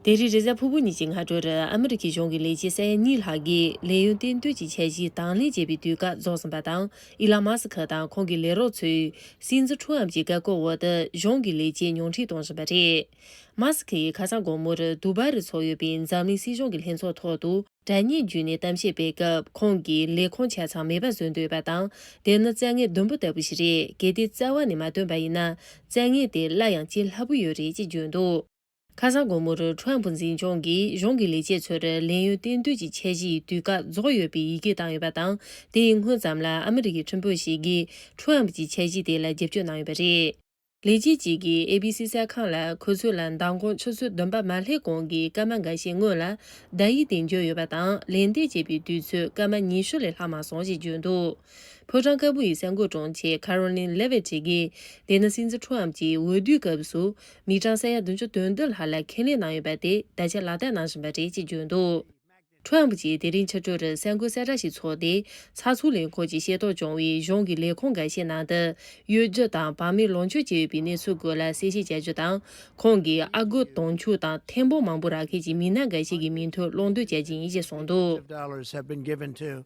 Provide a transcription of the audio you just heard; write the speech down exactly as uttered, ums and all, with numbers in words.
ལས་རིགས་རེས་གཟའ་ཕུར་བུ་ཉིན་གྱི་སྔ་དྲོར་ཨ་མི་རི་ཀའི་གཞུང་གི་ལས་བྱེད་ས་ཡ་གཉིས་ལྷག་གིས་ལས་ཡུན་གཏན་སྡོད་ཀྱི་འཆར་གཞི་དང་ལེན་བྱེད་པའི་དུས་བཀག་རྫོགས་ཟིན་པ་དང་། ཨི་ལན་མཱ་སི་ཁི་དང་ཁོང་གི་ལས་རོགས་ཚོས་སྲིད་འཛིན་ཁྲོམ་གྱི་བཀའ་བཀོད་འོག་ཏུ་གཞུང་གི་ལས་བྱེད་ཉུང་འཕྲི་གཏོང་བཞིན་པ་རེད། མཱ་སི་ཁི་ཡིས་ཁ་སང་དགོང་མོར་དུ་བཱ་རུ་ཚོགས་ཡོད་པའི་འཛམ་གླིང་སྲིད་གཞུང་གི་ལྷན་ཚོགས་ཐོག་ཏུ་སྒྲ་སྙན་བརྒྱུད་ནས་གཏམ་བཤད་སྤེལ་སྐབས། ཁོང་གིས་ལས་ཁུངས་ཆ་ཚང་མེད་པ་བཟོ་འདོད་པ་དང་། དེ་ནི་རྩ་ངན་བདུན་པོ་ལྟ་བུ་ཞིག་རེད། གལ་ཏེ་རྩ་བ་ནས་མ་བཏོན་པ་ཡིན་ན། རྩ་ངན་དེ་སླར་ཡང་བྱེད་སླ་པོ་ཡོད་རེད་ཅེས་བརྗོད་འདུག་ཁ་སང་དགོང་མོར་ཁྲོམ་ཕུ་འཛིན་སྐྱོང་གིས་གཞུང་གི་ལས་བྱེད་ཚོར་ལས་ཡུན་གཏན་སྡོད་ཀྱི་འཆར་གཞིའི་དུས་བཀག་རྫོགས་ཡོད་པའི་ཡི་གེ་བཏང་ཡོད་པ་དང་། དེ་ཡི་སྔོན་ཙམ་ལ་ཨ་མི་རི་ཀའི་ཁྲིམས་དཔོན་ཞིག་གིས་ཁྲོམ་ཕུ་གྱི་འཆར་གཞི་དེ་ལ་རྒྱབ་སྐྱོར་གནང་ཡོད་པ་རེད། ལས་བྱེད་ཅིག་གིས་ཨེ་བི་སི་གསར་ཁང་ལ། ཁོ་ཚོ་ལ་མདང་དགོང་ཆུ་ཚོད་བདུན་པ་མ་སླེབས་གོང་གི་སྐར་མ་འགའ་ཤས་སྔོན་ལ་བརྡ་ཡིག་དེ་འབྱོར་ཡོད་པ་དང་། ལན་འདེབས་བྱེད་པའི་དུས་ཚོད་སྐར་མ་ཉི་ཤུ་ལས་ལྷག་མ་སོང་ཞེས་བརྗོད་འདུག་ཕོ་བྲང་དཀར་པོ་ཡི་གསར་འགོད་དྲུང་ཆེ་Karoline Leavitt གིས། དེ་ནི་སྲིད་འཛིན་ཁྲོམ་གྱིས་འོས་བསྡུའི་སྐབས་སུ་མི་གྲངས་ས་ཡ་བདུན་ཅུ་དོན་བདུན་ལྷག་ལ་ཁས་ལེན་གནང་ཡོད་པ་དེ་ད་ཆ་ལག་བསྟར་གནང་བཞིན་པ་རེད་ཅེས་བརྗོད་འདུག་ཁྲོམ་གྱིས་དེ་རིང་ཕྱི་དྲོར་གསར་འགོད་གསལ་བསྒྲགས་ཤིག་ཚོགས་ཏེ། ཚགས་ཚུད་ལས་ཁུངས་ཀྱིས་ཤེས་རྟོགས་བྱུང་བའི་གཞུང་གི་ལས་ཁུངས་འགའ་ཤས་ནང་དུ་གཡོ་སྒྱུ་དང་བག་མེད་ལོངས་སྤྱོད་བྱས་ཡོད་པའི་གནས་ཚུལ་སྐོར་ལ་གསལ་བཤད་བྱ་རྒྱུ་དང་། ཁོང་གིས་ཨ་སྒོར་དུང་ཕྱུར་དང་ཐེར་འབུམ་མང་པོ་རག་མཁན་གྱི་མི་སྣ་འགའ་ཤས་ཀྱི་མིང་ཐོ་སློག་འདོན་བྱ་རྒྱུ་ཡིན་ཞེས་གསུངས་འདུག Of dollars have been given to